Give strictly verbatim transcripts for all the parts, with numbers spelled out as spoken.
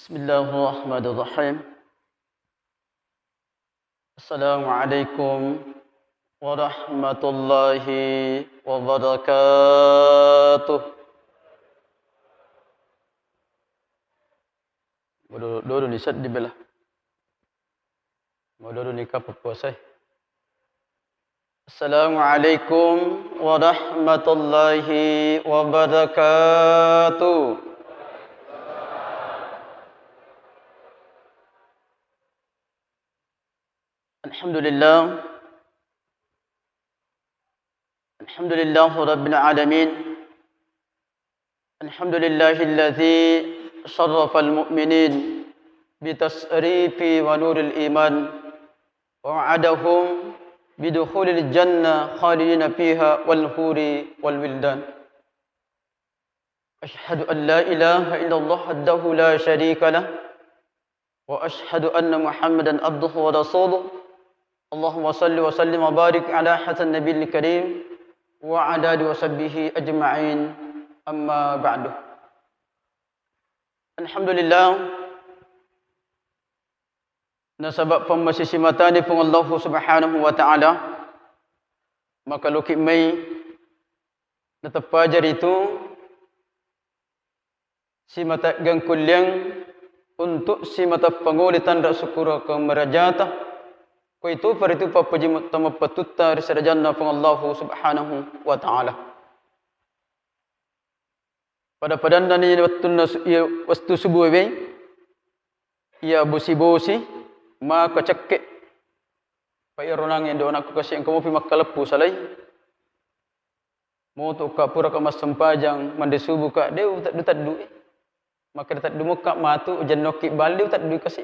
Bismillahirrahmanirrahim. Assalamualaikum warahmatullahi wabarakatuh. Dodo, dodo ni seddi bela. Modoruni ka pappuasai. Assalamualaikum warahmatullahi wabarakatuh. Alhamdulillah. Alhamdulillahi rabbil alamin. Alhamdulillahilladzi syarrafal mu'minin bitasrifi wa nuril iman wa wa'adahum bidukhulil jannah khalidina fiha wal huri wal wildan. Asyhadu an la ilaha illallah wahdahu la syarika lah. Wa asyhadu anna Muhammadan abduhu wa rasuluh. Allahumma salli wa sallim wa barik ala hadzan nabiyil karim wa ala alihi wa sahbihi ajma'in. Amma ba'du. Alhamdulillah. Nasaba pammasisi matani Puang Allahu Subhanahu wa Ta'ala, maka loki mai nateppaja ritu simata gangkulliang untuk simata pangoli tanra syukur ke merajata, ko itu faritu pappaji tamappatutta ri serajanna Puang Allahu Subhanahu wa Ta'ala. Pada-padanna ni wettunna su-, iya, wettu subuh we, iya bosi-bosi, maka cekke. Pa iyaro nangnge do anakku kasi engka mopi makkaleppu salai. Moto ka pura ka massempajang, manre subuh ka, de uteddu-teddu e. Makkeda teddu mokka matu, jennokki balli, uteddu kasi.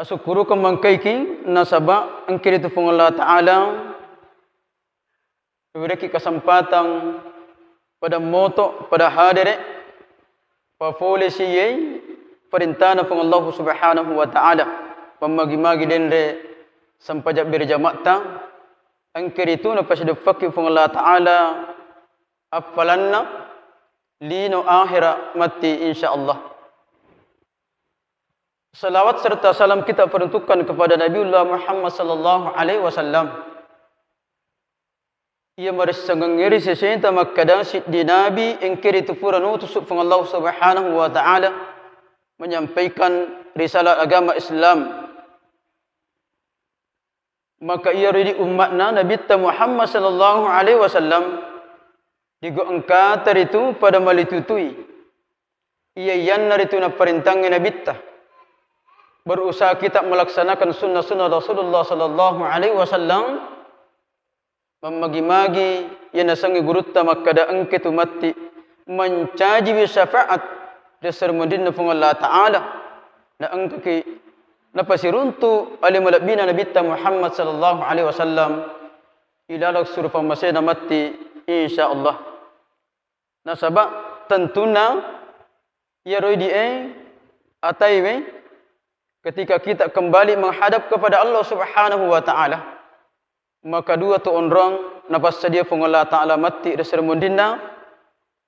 Asukkurukeng mangkaiki nasaba engkiritu Puang Allah Ta'ala werekki kesempatan pada moto, pada hadere, papole siyei perintana Puang Allah Subhanahu wa Ta'ala. Pammagi-magi denre sempajang berjamatta, engkiritu napasideppakki Puang Allah Ta'ala appalanna lino akhira matti, insya Allah. Salawat serta salam kita peruntukkan kepada Nabiullah Muhammad sallallahu alaihi wasallam. Iya marissengengngeri sesenta makkada siddi nabi engkiritu pura nutusu Puang Allah Subhanahu wa Ta'ala menyampaikan risalah agama Islam. Maka iyaro idi umma'na Nabitta Muhammad sallallahu alaihi wasallam, digo engkata ritu pada malitutui. Iya iyanna ritu naparintangngi Nabitta. Berusaha kita melaksanakan sunnah-sunnah Rasulullah sallallahu alaihi wasallam. Mammagi-magi iya nasengngi gurutta makkada engke tu matti mancajiwi syafaat ri esso ri munrinna Puang Allah Ta'ala. Na engkaki napasiruntu ale malebbina Nabitta Muhammad sallallahu alaihi wasallam ilaleng suru pammasena matti, insya Allah. Nasaba tentunna iyaro idi e ataiwe ketika kita kembali menghadap kepada Allah Subhanahu wa Ta'ala, maka dua tu onrong napassadia Puang Allah Ta'ala matti ri esso ri munrinna,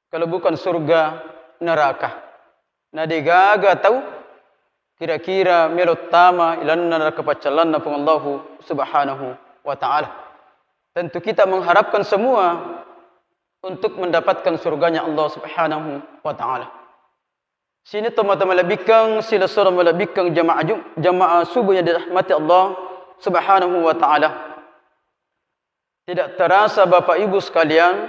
kalebbukeng surga neraka. Na degaga tau kira-kira melo tama ilanna neraka paccallanna Puang Allahu Subhanahu wa Ta'ala. Tentu kita mengharapkan semua untuk mendapatkan surganya Allah Subhanahu wa Ta'ala. Sini to mata malebbikeng, silessureng malebbikeng jamaah Jum-, jamaah subuh yang dirahmati Allah Subhanahu wa Ta'ala. Tidak terasa Bapak Ibu sekalian,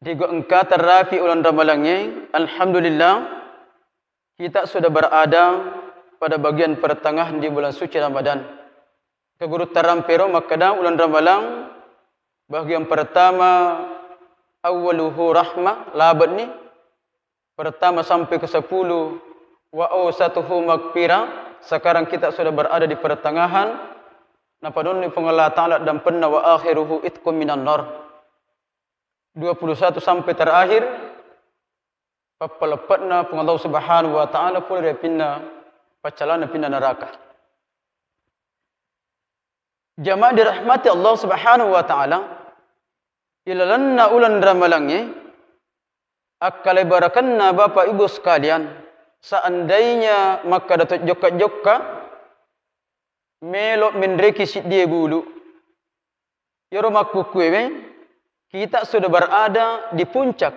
digo engka terrapi uleng Ramalangnge, alhamdulillah, kita sudah berada pada bagian pertengahan di bulan suci Ramadan. Keguru tarampero makkada uleng Ramalang bagian pertama, awwaluhu rahmah, labetni, pertama sampai ke sepuluh, wa awsatuhu magfirah, sekarang kita sudah berada di pertengahan, napanonni Puang Allah Ta'ala dampenna, wa akhiruhu itqum minan nar. Dua puluh satu sampai terakhir, pappaleppetna Puang Allah Subhanahu wa Ta'ala pole ri apinna paccalana apinna neraka. Jamaah dirahmati Allah Subhanahu wa Ta'ala, ilalenna uleng Ramalangnge, Akkalebarakenna Bapak Ibu sekalian, seandainya makkada to jokka-jokka, melo menreki siddie bulu. Iyaro makkukkuewe, kita sudah berada di puncak,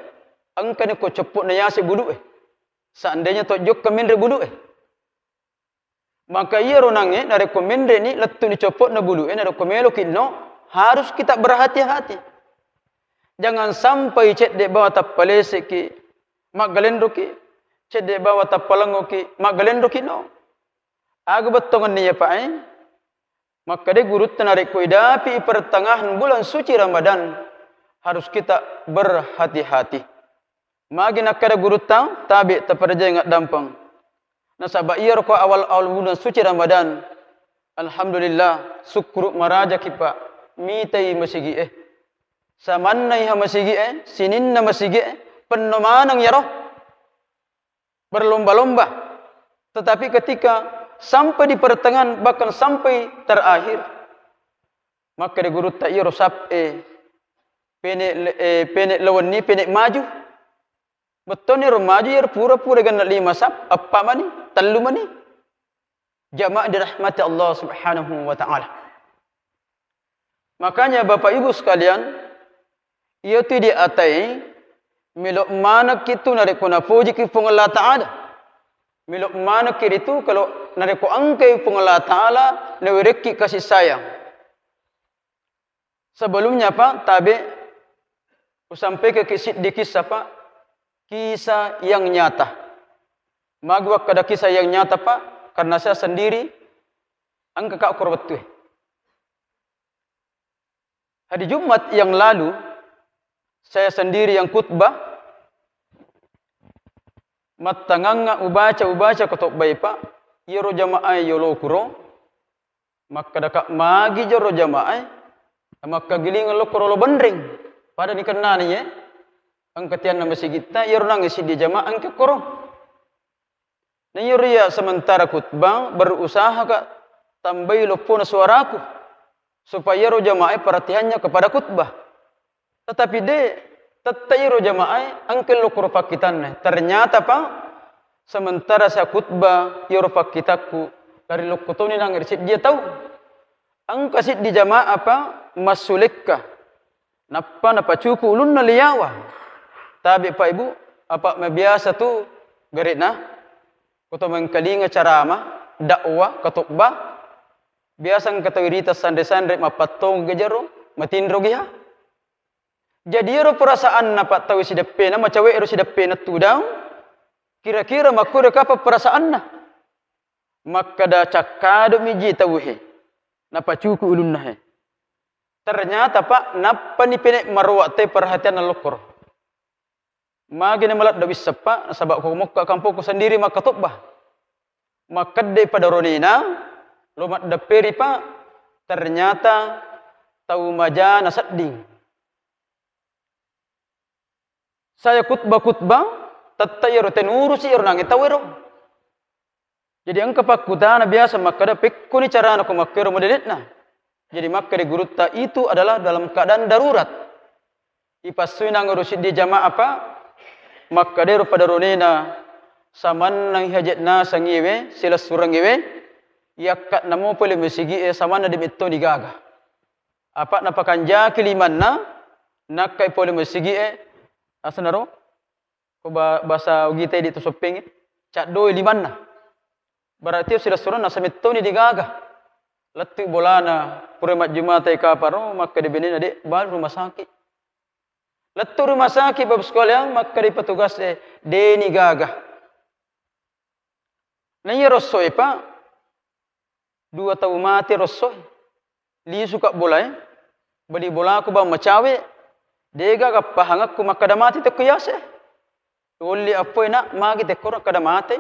engkani ko coppo'na yase bulu'e. Seandainya to jokka menre bulu'e. Maka iyaro nangnge narekko menreni, lettuni coppo'na bulu'e, narekko meloki no, harus kita berhati-hati. Jangan sampai cedde bawa tappaleseki, maggalenroki, cedde bawa tappalengoki, maggalenroki no. Aga bettongenni ya, Pak, eh? Makkeda gurutta narekko idapi pertengahan bulan suci Ramadan, harus kita berhati-hati. Magi nakkeda gurutta, tabe taparejai ngaddampeng. Nasaba iyaro ko awal-awal bulan suci Ramadan, alhamdulillah, sukkuru marajaki, Pak, mitai masigi e. Samanna iha masigi e, sininna masigi e, penno maneng iyaro. Berlomba-lomba. Tetapi ketika sampai di pertengahan, bahkan sampai terakhir, makkeda gurutta, iyaro sap e, pene, eh, pene lawenni, pene maju. Bettoni ro maju, iyaro pura-pura ganna lima sap, eppa mani, tellu mani. Jamaah dirahmati Allah Subhanahu wa Ta'ala. Makanya, Bapak Ibu sekalian, iyatu di atai, melo manekki tu narekko napojiki Puang Allah Ta'ala. Melo manekki ritu kalau narekko engkai Puang Allah Ta'ala nawerekki kasih sayang. Sebelumnya, Pak, tabe usampaikan ki siddi kisah, Pak. Kisah yang nyata. Magi wakkeda kisah yang nyata, Pak? Karena saya sendiri engka ka koro wettue. Hari Jumat yang lalu, saya sendiri yang khutbah, mattangangnga ubaca, ubaca khotobbae, Pak, iyaro jamaah yolo kuro, makkeda ka magi jaro jamaah, makkagiling lokko rolo benreng, pada nikennani ye, engka tianna masigitta, iyaro nangnge siddi jamaah engka koro. Na iyaro iya sementara khutbah, berusaha ka tambai loppona suaraku, supaya iyaro jamaah perhatiannya kepada khutbah. Tetapi de, tette iyaro jamaah engka lokko ro pakkitanna. Ternyata, Pak, sementara saya khutbah, iyaro pakkitakku lari lokko toni nang ri siddi tau. Engka siddi jamaah, Pak, massulekka. Nappa napacuku ulunna liyawa. Tabe, Pak, Ibu, apa mabiasa tu garena, ko to mengkalinga carama, dakwah, khotbah, biasa engka tau irita sanre-sanre, mappattong gajaro, matinro giha. Jadi ero perasaanna, Pak, tau sideppena, macawe ero sideppena tudang, kira-kira makkuro kapang perasaanna? Makkeda, cakkado miji tau he, napacuku ulunna he. Ternyata, Pak, nappani pene marowa te perhatianna lokkoro. Magi na maladde wisseppa, nasaba ko mokka kampokku sendiri makkatobba. Makkedde pada ronena, lo maddepperi, Pak, ternyata tau majana sedding. Saya khutbah-khutbah, tette iyaro tenurusi iyaro nange tau ero. Jadi engka pakkutana biasa makkeda, pekkoni carana ko makkero modelekna? Jadi makkeda gurutta, itu adalah dalam keadaan darurat. Ipassuinang ero siddi jamaah, Pak, makkedero pada ronena, samannang haje nasengngewe, silessurengngewe, yakka namo pole masigie, samanna de mettoni gaga. Apa napakanjaki limanna, nakkai pole masigie, asenaro, Ko ba-, basa Ugita idi to Soppeng, caddoi limanna. Berarti silessurenna samettoni degaga. Lettu bolana, pura majjumatai kaparo, makkeda benena, "Dek, balu rumah sakit." Lettu rumah sakit, Bapak sekalian, makkeda petugas e, "Deni gaga." Naiya rossoe, Pak, dua tau mate rossoe. Lisuka bolae, bali bolaku bang macawe, degaga pahangakku makkeda mate tekko yase. Wolli appoe, Nak, magi tekko makkeda mate.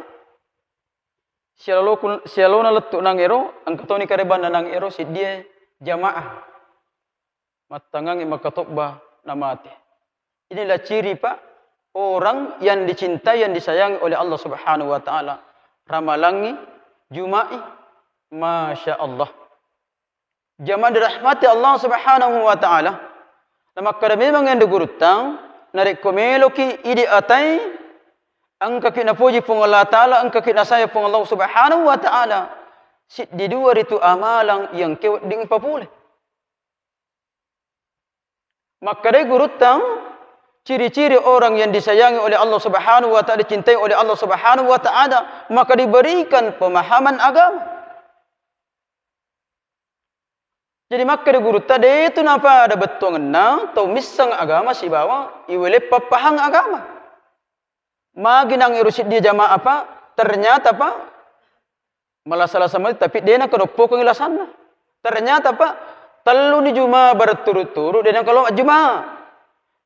Sialoloku, sialona lettu nang ero, engka toni karebanna nang ero siddie jamaah. Mattangangngi makkatobba namate. Inilah ciri, Pak, orang yang dicintai, yang disayangi oleh Allah Subhanahu wa Ta'ala. Ramalangngi, Juma'i, Masya Allah. Jamaah dirahmati Allah Subhanahu wa Ta'ala. Namakkeda memang ende gurutta, Narekko meloki idi atai, engkaki napoji Puang Allah Ta'ala, engkaki nasaya Puang Allah Subhanahu wa Ta'ala, siddi dua ritu amalang iya engka wedding ipapole. Makkedai gurutta, ciri-ciri orang yang disayangi oleh Allah Subhanahu wa Ta'ala, dicintai oleh Allah Subhanahu wa Ta'ala, maka diberikan pemahaman agama. Jadi makkeda gurutta, de tu napada bettuangenna tau misseng agama sibawa iwele pappahang agama. Magi nang ero siddi jamaah, Pak, ternyata, Pak, malasa-lasa mati, tapi de nakadoppokeng lasanna. Ternyata, Pak, telluni juma berturut-turut de nakalo majjuma.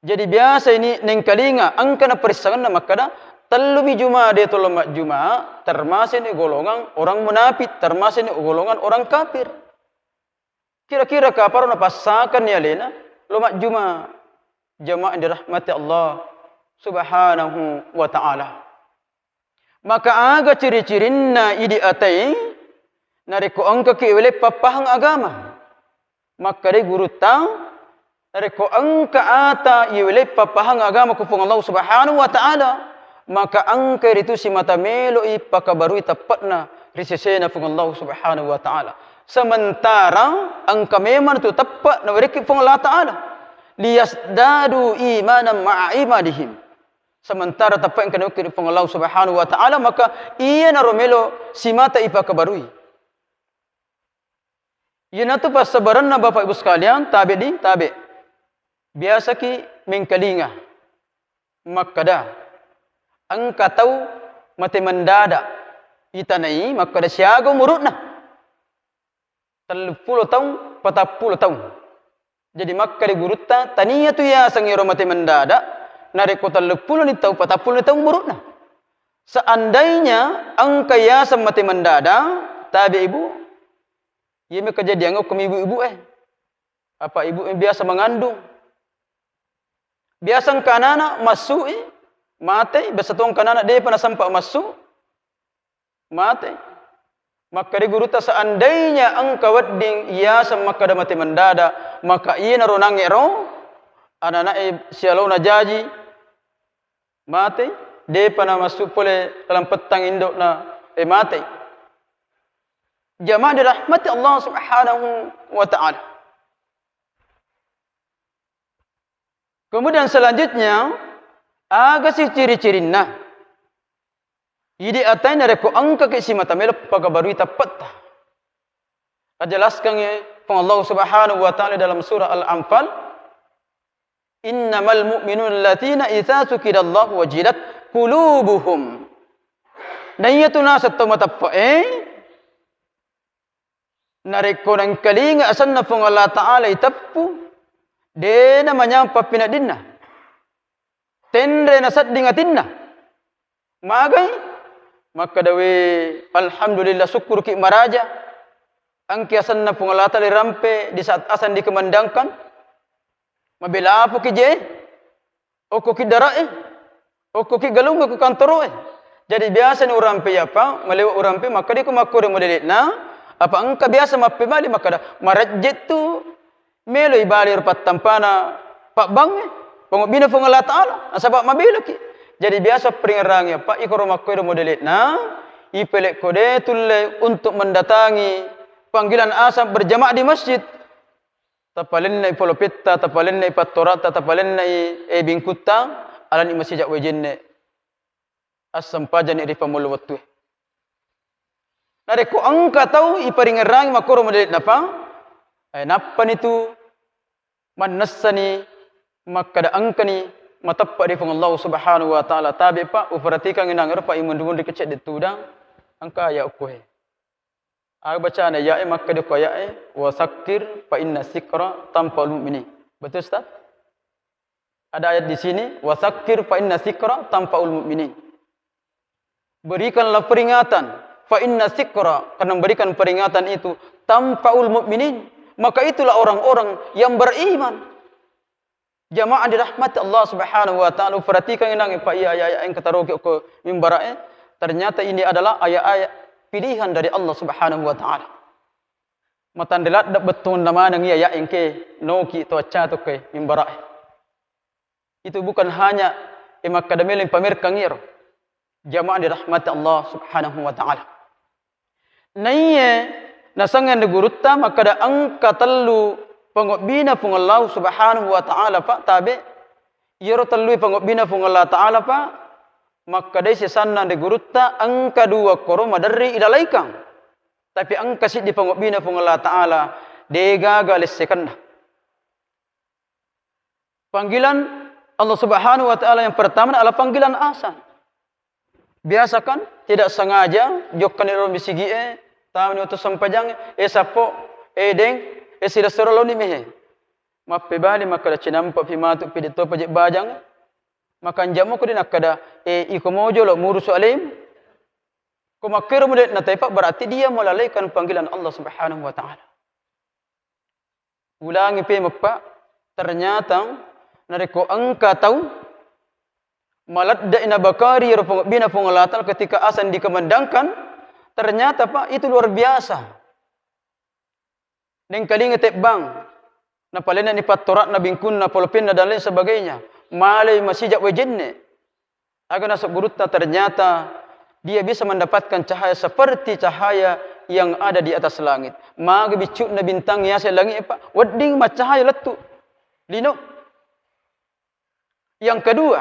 Jadi biasa ini nengkalinga engka naperissangenna makkeda, tellumi juma de tolo majjuma, termasuk ni golongan orang munafik, termasuk ni golongan orang kafir. Kira-kira kaparo napassakanni alena lo majjuma, jamaah yang dirahmati Allah Subhanahu wa Ta'ala. Maka aga ciri-cirinna idi atai narekko engkaki iwele pappahang agama? Makkedai gurutta, narekko engka ata iwele pappahang agama ku Puang Allah Subhanahu wa Ta'ala, maka engka ritu simata meloi pakabarui teppe'na ri sesena Puang Allah Subhanahu wa Ta'ala. Sementara engka memang tu teppe nawerekki Puang Allah Ta'ala. Liyazdadu imanan ma'a imanihim. Sementara teppe engka nawerekki Puang Allah Subhanahu wa Ta'ala, maka iyanaro melo simata ipakabarui. Iyanatu passabarenna, Bapak Ibu sekalian, tabe di, tabe. Biasaki mengkalinga makkeda, engka tau mate mendadak itanai makkeda siaga umuru'na. Telluppulo taung, patappulo taung. Jadi makkeda gurutta, tania tu yaseng ero mate mendadak, narekko telluppulo ni taung, patappulo ni taung umuru'na. Seandainya engka yaseng mate mendadak, tabe Ibu, Iyami kejadian okkomi ibu-ibu e. Apa ibu e biasa mengandung. Biasa engka anana massui, mate, biasa to engka anana depa nasempa massu, mate. Makkeda gurutta, seandainya engka wedding yaseng makkeda mate mendadak, maka iyanaro nangnge ro anana e sialona jaji, mate, depa namassu pole dalam pettang indokna, e, mate. Jamaah dirahmati Allah Subhanahu wa Ta'ala. Kemudian selanjutnya, aga si ciri-cirinna? Idi atai narekko engkaki simata melo pagabarui tappetta. Ajelaskan Puang Allah Subhanahu wa Ta'ala dalam surah Al-Anfal, "Innamal mu'minuna alladzina idza dzukirallahu wajilat qulubuhum." Naiyatu naseng tau mateppe'e, narekko nengkalinga asenna Puang Allah Ta'ala iteppu, dena manyameng pappineddinna. Tenre nasedding atinna. Magai? Makkeda, "We, alhamdulillah, sukkuruki maraja. Engki asenna Puang Allah Ta'ala irampe di saat azan dikumandangkan. Mabelapuki je. Okkoki darae. Okkoki galung ko kantoroe." Jadi biasa ni urampe apa? Malewa urampe, makkeda ko makkoro modele'na, apa engka biasa mappebali makkeda, "Marejje tu." Meloi bali ro pattampana pabbangnge, pangobbina Puang Allah Ta'ala, nasaba mabelaki. Jadi biasa peringerangi apa, ikoro makkoiro modele'na, ipelekko de tulle untuk mendatangi panggilan azan berjamaah di masjid. Tapalennai polopetta, tapalennai pattorata, tapalennai, eh, bingkutta, alani masijak wejenne. Assempajani ri pammullo wettue. Narekko engka tau iparingerangi makkoro modele'na pa, eh, nappani tu mannessani makkeda engkani mateppa ri Puang Allah Subhanahu wa Ta'ala. Tabe pa, uperhatikan inangero pa, imunri-munri kecedde tudang, engka aya okkoe. Aga bacana aya'e, makkeda ko aya'e, "Wa sakkir fa inna sikra tanfa'ul mu'minin." Betul, Ustaz? Ada ayat di sini, "Wa sakkir fa inna sikra tanfa'ul mu'minin." Berikanlah peringatan, fa inna sikra, karena memberikan peringatan itu tanfa'ul mu'minin, maka itulah orang-orang yang beriman. Jamaah dirahmati Allah Subhanahu wa Ta'ala, perhatikan inang, Pak, iya, iya, iya, yang ketaroki ko mimbara'e, ternyata ini adalah ayat-ayat pilihan dari Allah Subhanahu wa Ta'ala. Matanre ladde bettuanna maneng iya, iya, engke noki to acca to ke mimbara'e. Itu bukan hanya, eh, makkada melo pamerkang iyaro. Jamaah dirahmati Allah Subhanahu wa Ta'ala. Naiye nasengngeng ri gurutta makkada engka tellu pangobbina Puang Allah Subhanahu wa Ta'ala, Pak, tabe. Iyaro tellui pangobbina Puang Allah Ta'ala, Pak, makkedai sisanna ri gurutta engka dua koro maderri ilalaikang. Tapi engka siddi pangobbina Puang Allah Ta'ala degaga lessekenna. Panggilan Allah Subhanahu wa Ta'ala yang pertama adalah panggilan azan. Biasa kan, tidak sengaja, jokkani ro misigi'e, tamani wettu sempajang, eh, sappo, eh, deng, eh, silessureng laoni mehe. Mappebali makkada cinampa pi matu pi detto paje bajang, makanjamo ko de nakkada, eh, iko mojo lo murusu alem. Ko makkero mode nataipa, berarti dia melalaikan panggilan Allah Subhanahu wa Ta'ala. Ulangi pe meppa, ternyata narekko engka tau maladde'i nabakari ero pangobbina Puang Allah Ta'ala ketika azan dikumandangkan, ternyata, Pak, itu luar biasa. Nengkalinga tebbang, napalennani pattora'na, bingkunna, polopenna, dan lain sebagainya. Malai masijak wae jenne. Aga naseng gurutta, ternyata dia bisa mendapatkan cahaya seperti cahaya yang ada di atas langit. Maga biccu'na bintang yaseng langi'e, Pak, wedding maccahaya lettu lino. Yang kedua,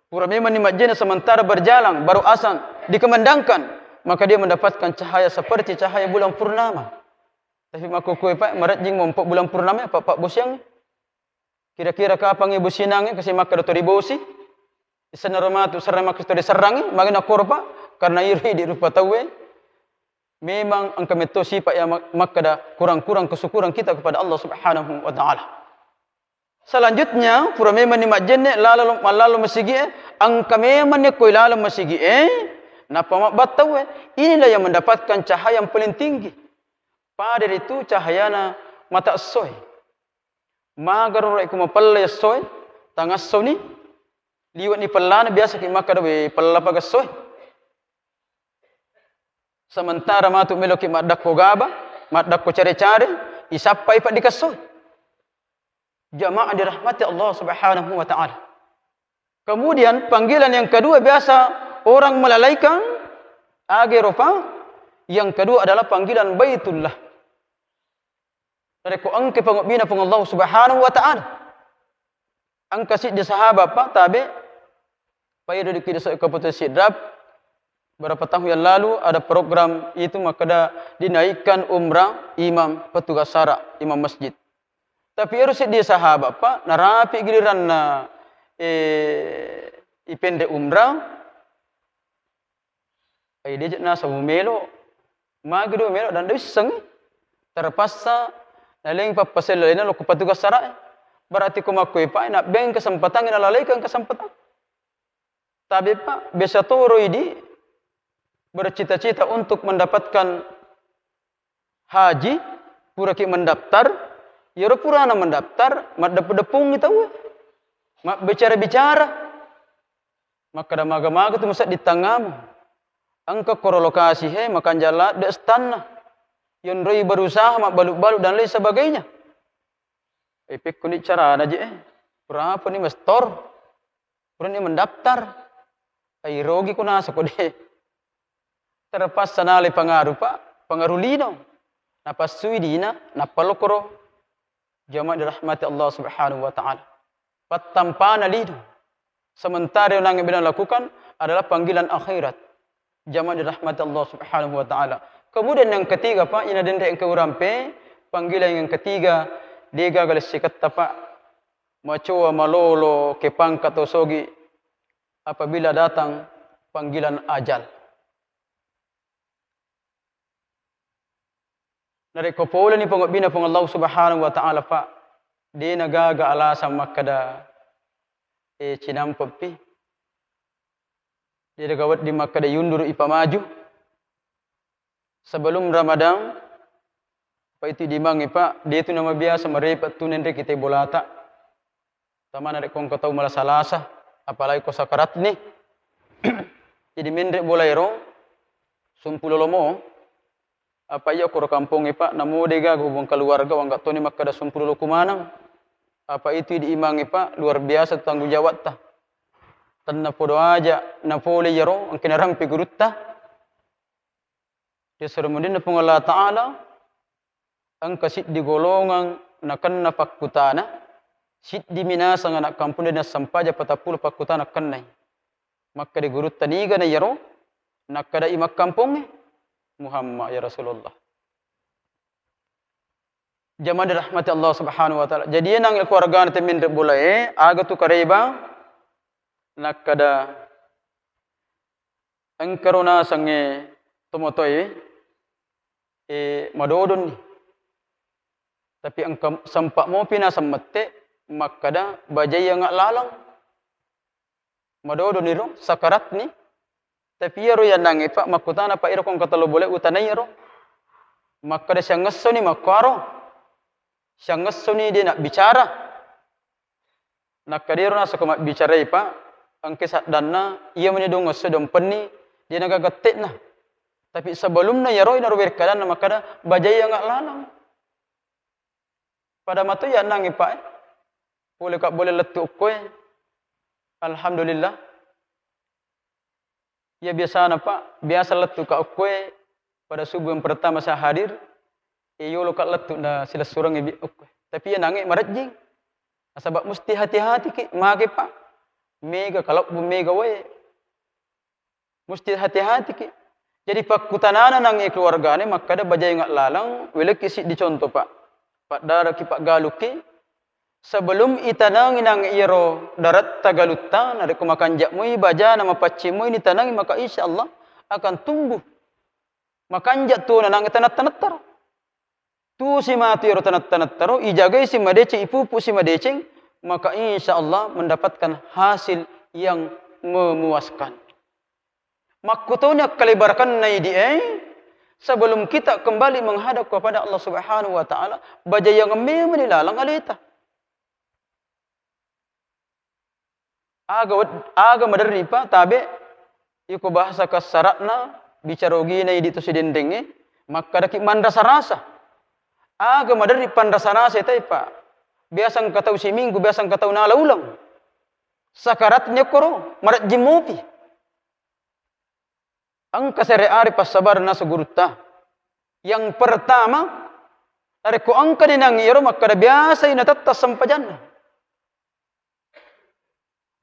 pura memang ni majjena sementara berjalan, baru azan dikumandangkan, maka dia mendapatkan cahaya seperti cahaya bulan purnama. Tapi makkukue, Pak, marejjing mompo bulan purnama, apa, Pak, bosiang? Kira-kira kapangngi bosinangnge, kasi makkeda to ribosi? Isenna ro matu serre makkeda to riserrangngi, magi nakkoro, Pak? Karena iro idi rupa tauwe memang engka metto sifat yang mak-, makkeda kurang-kurang kesyukuran kita kepada Allah Subhanahu wa Ta'ala. Selanjutnya, pura memang ni majjenne lalo, mallalo masigie, engka memang ni koi lalo masigie, nappa mabbattauwe. Inilah yang mendapatkan cahaya yang paling tinggi. Pada itu cahayana mata essoe. Maga ro rekko mapella essoe, tangassoni, liwe'ni pellana, biasa ki makkeda, "We, pella paga essoe." Sementara matu meloki maddakko gaba, maddakko care-care, isappai pa dikessoe. Jamaah dirahmati Allah Subhanahu wa Ta'ala. Kemudian panggilan yang kedua biasa orang melalaikan, age ropa, yang kedua adalah panggilan Baitullah. Narekko engka pangobbina Puang Allah Subhanahu wa Ta'ala. Engka siddi sahabat, Pak, tabe, pada dikira se-, Kabupaten Sidrap, berapa tahun yang lalu ada program itu, makkeda dinaikkan umrah imam petugas syara, imam masjid. Tapi ero siddi sahabat, Pak, narapi giliranna, eh, ipenre umrah, ai deje nasaba melo, magi do melo dan de wissengngi. Terpaksa naleng pappasella lena lokko petugas syara. Berarti ko makkoi, Pak, nabbeng kesempatan, nalalaikan kesempatan. Tapi, Pak, biasa toro idi bercita-cita untuk mendapatkan haji, puraki mendaftar, iyaro purana mendaftar, maddeppu-deppungi tauwe. Mabbicara-bicara. Makkeda maga-maga tu masedding tangamu. Engka koro lokasi he, makanja ladde stanna. Yonroi berusaha mabbalu-balu dan lain sebagainya. Eh, pekkuni carana je, eh. Purapani mestor. Purani mendaftar. Ai rogi ko nasa ko de. Terpaksa nalai pengaruh, Pak, pengaruh lino. Napassui dina, nappa lokoro. Jamaah dirahmati Allah Subhanahu wa Ta'ala. Pattampana lino. Sementara yang nange bina lakukan adalah panggilan akhirat. Jamaah dirahmati Allah Subhanahu wa Ta'ala. Kemudian yang ketiga, Pak, ina denre engka urampe, panggilan yang ketiga, dega galessi ketta, Pak. Macoa malolo ke pangkat to sogi apabila datang panggilan ajal. Narekko poleni pangobbina Puang Allah Subhanahu wa Ta'ala, Pak, de nagaga alasan makkeda, eh, cinampeppi. De gaga wedding makkeda yunduru ipamaju. Sebelum Ramadan, Pak, itu dimangi, Pak, de tu namabiasa marepe tu nenre kita bolata. Tamana rekko engka tau malasa-lasa, apalagi ko sakaratni. Jadi menre bola ero, sumpulo lomo, apa iya koro kampongnge, Pak, namo de gaga hubungan keluarga, wangga toni makkeda sumpulo loku maneng. Apa itu idi imangnge, Pak, luar biasa tanggung jawabta. Tennapodo aja napole iyaro engka narampe gurutta. Riasuro mundinna Puang Allah Ta'ala, engka siddi golongang nakenna pakkutana, siddi minasang anak kampung de nassempajang patappulo pakkutana kennai. Makkeda gurutta, "Niga na iyaro?" Nakkeda i makkampongnge, "Muhammad ya Rasulullah." Jamaah dirahmati Allah Subhanahu wa Ta'ala. Jadi, enang keluargana te menre bolae, aga tu kareba, nakkeda engkaro nasengnge tomatoe, e, madodonni. Tapi engka sempa mopi naseng mette, makkeda bajaiangnga laleng. Madodoniro, sakaratni. Tapi iyaro yannangnge, Pak, makkutana, Pak, iro ko engka tello bolae utanai iyaro. Makkeda siangngessoni makkuaro. Siangngessoni de nabbicara. Nakkeda iyaro nasako mabbicarai, Pak, engka saddanna, iya meni dong esso dompenni, de naga gette'na. Tapi sebelumna iyaro, inaro berkadanna makkeda, bajaiangnga laleng. Pada mato yannangnge, Pak, e. Pole ka bole lettu okkoe. Alhamdulillah. Iya biasana, Pak, biasa lettu ka okkoe pada subuh yang pertama saya hadir, e, yolo ka lettu na silessurengnge bi okkoe. Tapi iya nangnge marejjing. Nasaba musti hati-hati ki, mage, Pak. Mega kalebbu, mega wae. Musti hati-hati ki. Jadi pakkutanana nangnge keluargane makkeda bajaiangnga laleng, welekki siddi contoh, Pak. Paddaraki, paggaluki, sebelum itanangi nangnge iyaro daretta galutta, narekko makanja moi bajana, mapaccing moi nitanangi, maka insya Allah akan tumbuh. Makanja tuona nangnge tanetta-nettaro. Tusi matu iyaro tanetta-nettaro, ijagaisi madeceng, ipupusi madeceng, maka insya Allah mendapatkan hasil yang memuaskan. Makkutoni akkalebarakenna idi'e, sebelum kita kembali menghadap kepada Allah Subhanahu wa Ta'ala, bajaiangnga memeni laleng aleta. Aga wed-, aga maderri, Pak, tabe, iko bahasa kassara'na, bicara ogina idi to sidenrengnge, makkedaki manrasa-rasa. Aga maderri panrasa-rasa tai, Pak. Biasa engka tau siminggu, biasa engka tau nala uleng. Sakaratnya koro, marejjing mopi. Engka seare'are passabareng naseng gurutta. Yang pertama, narekko engka dinangi iyaro makkeda biasai natetta sempajanna.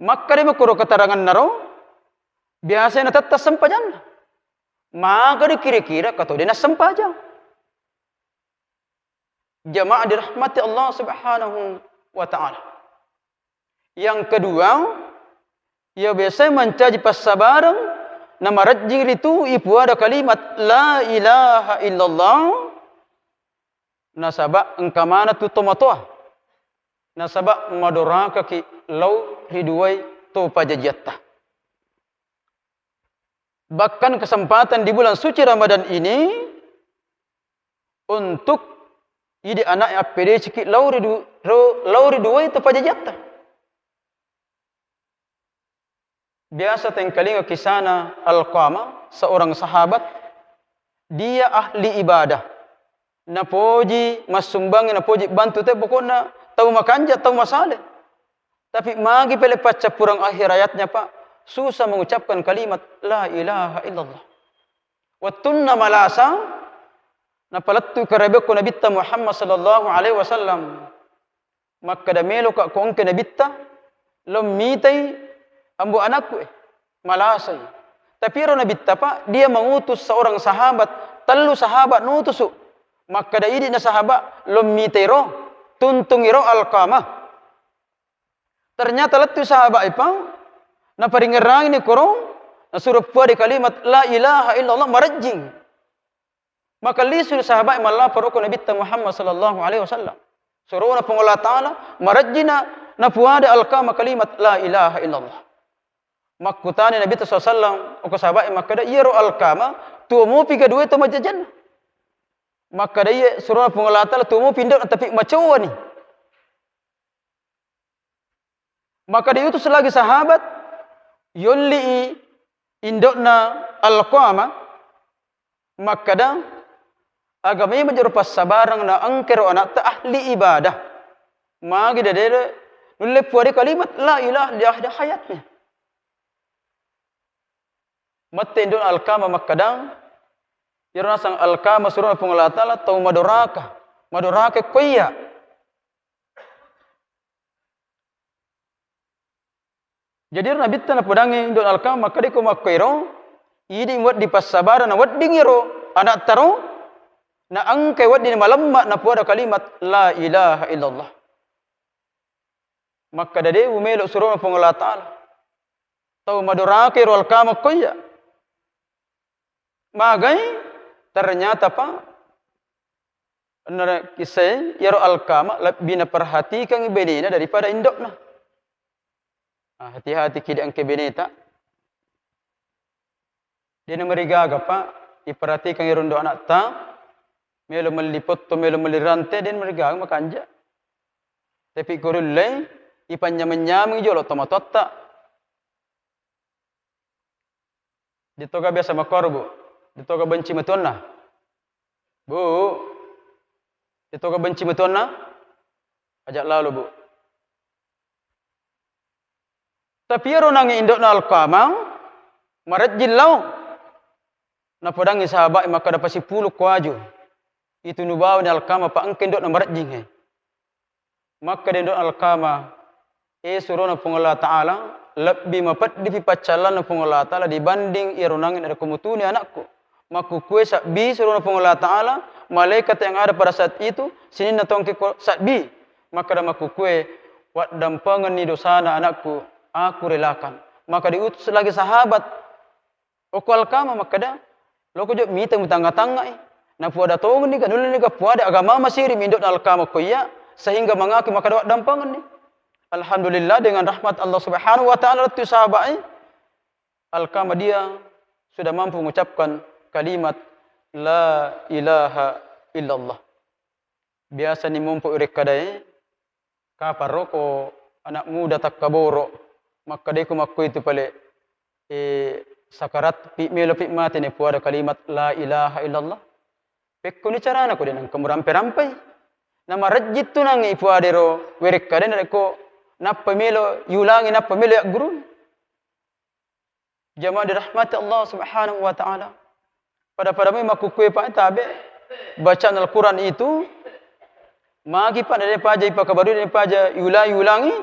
Makkeda makkoro keterangannaro, biasai natetta sempajanna. Maga de kira-kira kato de nassempajang. Jamaah dirahmati Allah Subhanahu wa Ta'ala. Yang kedua, iya biasai mancaji passabareng namarejjing ritu ipuada kalimat la ilaha illallah, nasaba engka maneng tu tomatoa, nasaba madorakaki lao ri duai to pajajiatta. Bahkan kesempatan di bulan suci Ramadan ini untuk idi anak appedeciki lao ri du-, ro-, lao ri duai to pajajiatta. Biasa tengkalinga kisana Alqamah, seorang sahabat, dia ahli ibadah. Napoji massumbangnge, napoji bantu te, pokokna tau makanja, tau masale. Tapi magi pele paccappureng akhir hayatnya, Pak, susah mengucapkan kalimat la ilaha illallah. Wettunna malasa, napalettu karabe ko Nabitta Muhammad sallallahu alaihi wasallam. Makkeda, "Meloka ko engka Nabitta, lo mitai ambo anakku, eh, malasai." Tapi ero Nabitta, Pak, dia mengutus seorang sahabat, tellu sahabat nutusu. Makkeda idi na sahabat, "Lo mitai ro, tuntungi ro Alqamah." Ternyata lettu sahabat, Pak, naparingerrangi ni koro, nasuro puade kalimat la ilaha illallah marejjing. Maka lisu sahabat mallaporo ko Nabitta Muhammad sallallahu alaihi wasallam. Surona Puang Allah Ta'ala, marejjina napuada Alqamah kalimat la ilaha illallah. Makkutani Nabitta sallallahu alaihi wasallam, ko sahabat makkeda, "Iyaro Alqamah, tuo mupi ga duwe to majajanna?" Makkeda, "Iye, surona Puang Allah Ta'ala, tuo mupi indo'na, tapi macowani." Maka diutus lagi sahabat, yolli'i indo'na Alqamah, makkeda, "Aga memang jaro passabareng na engkero anakta ahli ibadah. Magi dadere nulle puadai kalimat la ilaha illallah hayatnya. Mette indo'na Alkama makkeda, iyaro naseng Alkama surona Puang Allah Ta'ala tau madoraka, madoraka ko iya. Jadi ero Nabitta napodangngi indo'na Alkama makkeda ko makkoiro, idi wedding passabareng na wedding ero ana'taro, na engkai wedding malemma napuada kalimat la ilaha illallah. Makkeda de umelo surona Puang Allah Ta'ala. Tau madoraka ero Alkama ko iya. Magai? Ternyata, Pak, ennana kisah iyaro Alkama lebbi naperhatikangngi benena daripada indo'na. Ah, hati-hati kidi engke beneta. De namarigaga, Pak, iperhatikangngi ero indo ana'ta, melo melli potto, melo melli rante, de namarigaga makanja. Tapi ko riullei, ipanynyameng-nyameng jolo tomatoatta. Ditoga biasa makkoro, Bu? Ditoga benci matuanna? Bu, ditoga benci matuanna? Aja lalo, Bu. Tapi ero nangnge indo'na Alkama, marejjing lao. Napodangngi sahabat makkeda, pasipulukko aju. Itu nubawani Alkama, pa engka indo'na marejjing, he. Makkeda indo'na Alkama, "E surona Puang Allah Ta'ala, lebbi mapeddipi paccallanna Puang Allah Ta'ala dibanding iyaro nangnge narekko mutuni anakku." Makkukkue sabbi surona Puang Allah Ta'ala, malaikat yang ada pada saat itu, sininna tongke ko sabbi. Makkeda makkukkue, "Waddampengenni dosana anakku, aku relakan." Maka diutus lagi sahabat, Okko Alkama makkeda, "Loko jo mita mutangnga-tangngai. Napuada tongenni ga, nulleni ga puada agama masiri mi indo'na Alkama ko iya, sehingga mangakui makkeda waddampengenni." Alhamdulillah, dengan rahmat Allah Subhanahu wa Ta'ala lettu sahabai, Alkama dia sudah mampu mengucapkan kalimat la ilaha illallah. Biasani mompo irekkadae, "Kapang roko anak muda takkaboro, makkedai ko makkuitu pale, eh, sakarat pi, melo pi mate ne puada kalimat la ilaha illallah." Pekkoni carana ko de nengka murampe-rampei. Namarejjittu nangnge ipuada ero werekkadae narekko nappa melo iulangi, nappa melo yaggurui. Jamaah dirahmati Allah Subhanahu wa Ta'ala. Pada-pada mai makkukkue, Pak, tabe, bacaan Al-Quran itu magi, Pak, de paja ipakabarui, de paja iulang-, iulangi.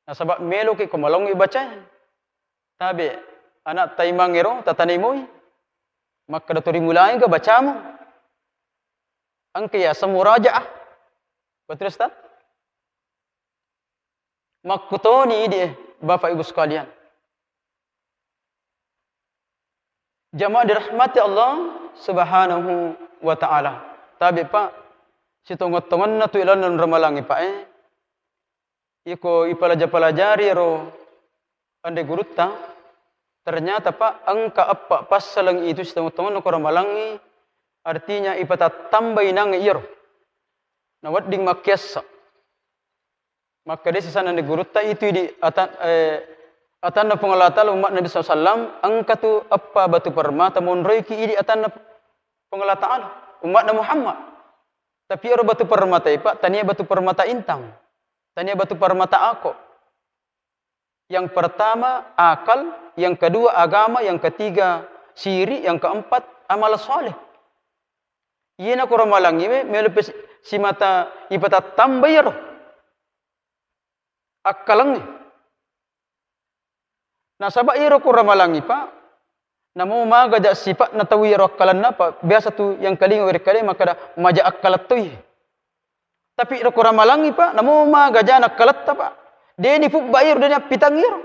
Nasaba meloki ko malongngi bacai. Tabe, anak taimang ero tatanimoi. Makkeda to rimulai ga bacamu. Engka yaseng murajaah. Betul, Ustaz? Makkutoni idi, Bapak Ibu sekalian. Jamaah dirahmati Allah Subhanahu wa Ta'ala. Tabe, Pak, sitonget-tongenna tu ilalenna ramalangnge, Pak, eh. Iko ipalaja-palajari ero anre gurutta, ternyata, Pak, engka eppa passaleng itu sitonget-tongenna ko ramalangnge, artinya ipatattambai nangnge iyaro. Nawedding makkiassa. Makkeda sisanna ni gurutta, itu idi ata-, eh, atanna Puang Allah Ta'ala, umma'na Nabi sallallahu alaihi wasallam, engka tu eppa batu permata monroiki idi atanna Puang Allah Ta'ala, umma'na Muhammad. Tapi ero batu permata e, Pak, tania batu permata intang, tania batu permata ako. Yang pertama akal, yang kedua agama, yang ketiga siri, yang keempat amal soleh. Iyena ko ramalangngi we, melo pe si-, simata ipatattamba iyaro akkalengnge. Nasaba iyaro ko ramalangngi, Pak, namo magaja sipa'na tau iyaro akkalenna, Pak, biasa tu yang kalinga werekkade makkeda maja akkaleng toi. Tapi iyaro ko ramalangngi, Pak, namo magajana akkaletta, Pak, deni pubba iyaro, deni appitangngi iyaro.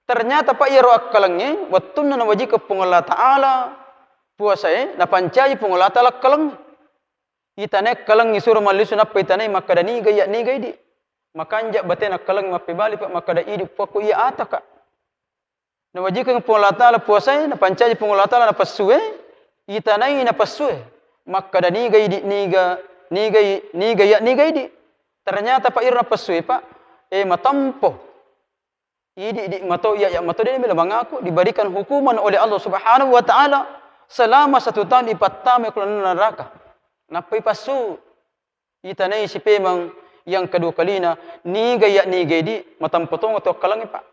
Ternyata, Pak, iyaro akkalengnge wettunna nawajikeng Puang Allah Ta'ala puasae, napancaji Puang Allah Ta'ala akkalengnge. Itanai akkalengnge suro mallisu nappa itanai makkeda niga iya, niga idi. Makanja batena akkalengnge mappebali, Pak, makkeda idi puakku iya ataka. Nawajikeng Puang Allah Ta'ala puasae, napancaji Puang Allah Ta'ala napessue, itanai napessue. Makkeda niga idi, niga, niga i-, niga iya, niga idi. Ternyata, Pak, iro napessue, Pak, eh, matampo. Idi, idi mato, iya, iya mato, de melo mangaku, diberikan hukuman oleh Allah Subhanahu wa Ta'ala selama satu tahun ipattama ko neraka. Nappai passu. Itanai sipemeng yang kedua kalina, niga iya niga idi, matampa tonga to akkalangnge, Pak.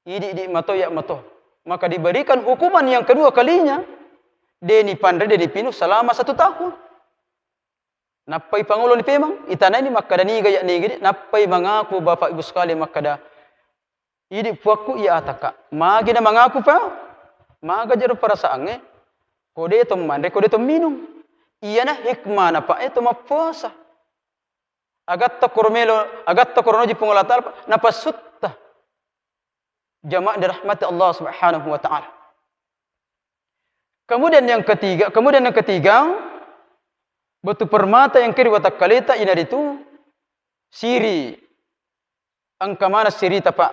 Idi-idi mato iya mato. Maka diberikan hukuman yang kedua kalinya, de nipanre, de nipinung selama satu tahun. Nappai pangolo ni pemeng, itanai ni makkada niga iya niga idi, nappai mangaku Bapak Ibu sekalian makkada, idi puakku iya ataka. Magi na mangaku, Pak? Maga jero perasaangnge, ko de to manre, ko de to minung. Iyana hikmana, Pak, e to mappuasa. Agatta koro melo, agatta koro noji Puang Allah Ta'ala, Pak, napassutta. Jamaah dirahmati Allah Subhanahu wa Ta'ala. Kemudian yang ketiga, kemudian yang ketiga, batu permata yang keri watakkaleta inaritu siri. Engka mana sirita, Pak?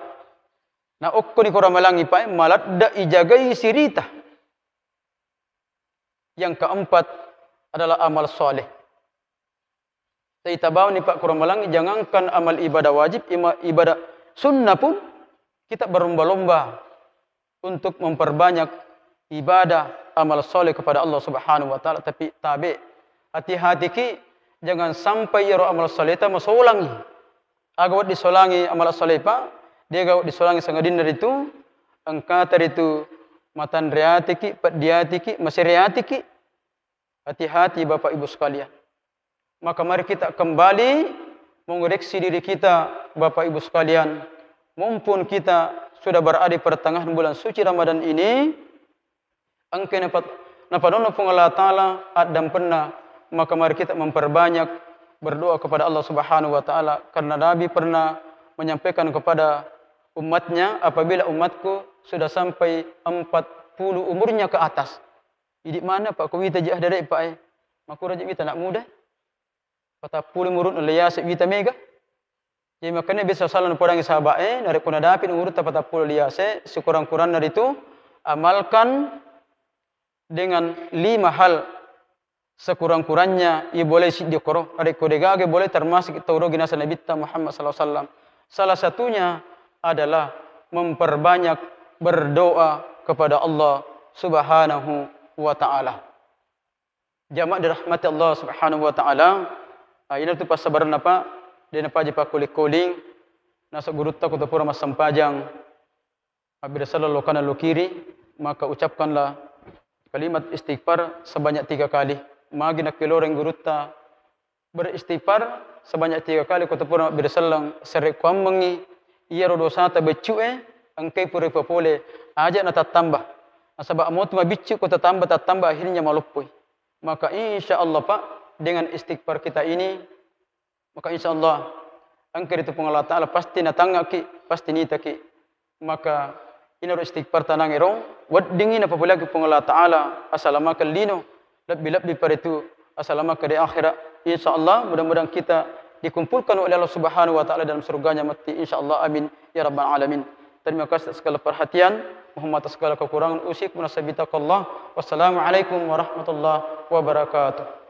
Na okkoni ko ramalangi, Pak, maladda ijagai sirita. Yang keempat adalah amal soleh. Taitabawani, Pak, kurang malangi, jangankan amal ibadah wajib, ima-, ibadah sunnah pun kita berlomba-lomba untuk memperbanyak ibadah amal soleh kepada Allah Subhanahu wa Ta'ala. Tapi tabe, hati-hatiki, jangan sampai iyaro amal solehta masolangi. Aga wedding solangi amal solepa, dega wedding solangi sangadinna ritu, engkata ritu matanreatiki, peddiatiki, masereatiki. Hati-hati, Bapak Ibu sekalian. Maka mari kita kembali mengoreksi diri kita, Bapak Ibu sekalian. Mumpung kita sudah berada di pertengahan bulan suci Ramadan ini, engka napat-, napanonno Puang Allah Ta'ala addampenna, maka mari kita memperbanyak berdoa kepada Allah Subhanahu wa Ta'ala, karena Nabi pernah menyampaikan kepada umatnya, apabila umatku sudah sampai empat puluh umurnya ke atas. Idi mana, Pak, ko wita ji hadere, Pak, e? Makura ji wita anak muda. Patappulo umurunna liase wita mega. Jadi makanya biasa salah napodangi sahabat e, narekko nadapi umurutta patappulo liase, sekurang-kurangna ritu amalkan dengan lima hal sekurang-kurangnya, iya boleh siddi koro. Narekko degaga boleh termasuk tau rogi nasa Nabitta Muhammad sallallahu alaihi wasallam. Salah satunya adalah memperbanyak berdoa kepada Allah Subhanahu wa Ta'ala. Jamaah dirahmati Allah Subhanahu wa Ta'ala, ah, ina tu passabarenna, Pak, de napaja pakkuling-kuling, nasa gurutta ko to pura massempajang, mabbere selleng lokana lokiri, maka ucapkanlah kalimat istighfar sebanyak tiga kali. Magi nakkiloreng gurutta beristighfar sebanyak tiga kali ko to pura mabbere selleng, serekkuammengngi iyaro dosata beccu e, engkai pura ipapole, aja natattamba. Nasaba motu mabiccu ko tatamba, tattamba akhirnya maloppoi. Maka insya Allah, Pak, dengan istighfar kita ini, maka insya Allah engka ritu Puang Allah Ta'ala pasti natangngaki, pasti nitaki. Maka inaro istighfar tanangero, weddingngi napapoleangki Puang Allah Ta'ala asalamakeng lino, lebbi-lebbi paritu asalamakeng di akhirat. Insya Allah, mudah-mudahan kita dikumpulkan oleh Allah Subhanahu wa Ta'ala dalam surganya matti. Insya Allah, amin ya rabbal alamin. Terima kasih atas segala perhatian, mohon maaf atas segala kekurangan. Usikum wa nafsi bitaqwallah. Wassalamualaikum warahmatullahi wabarakatuh.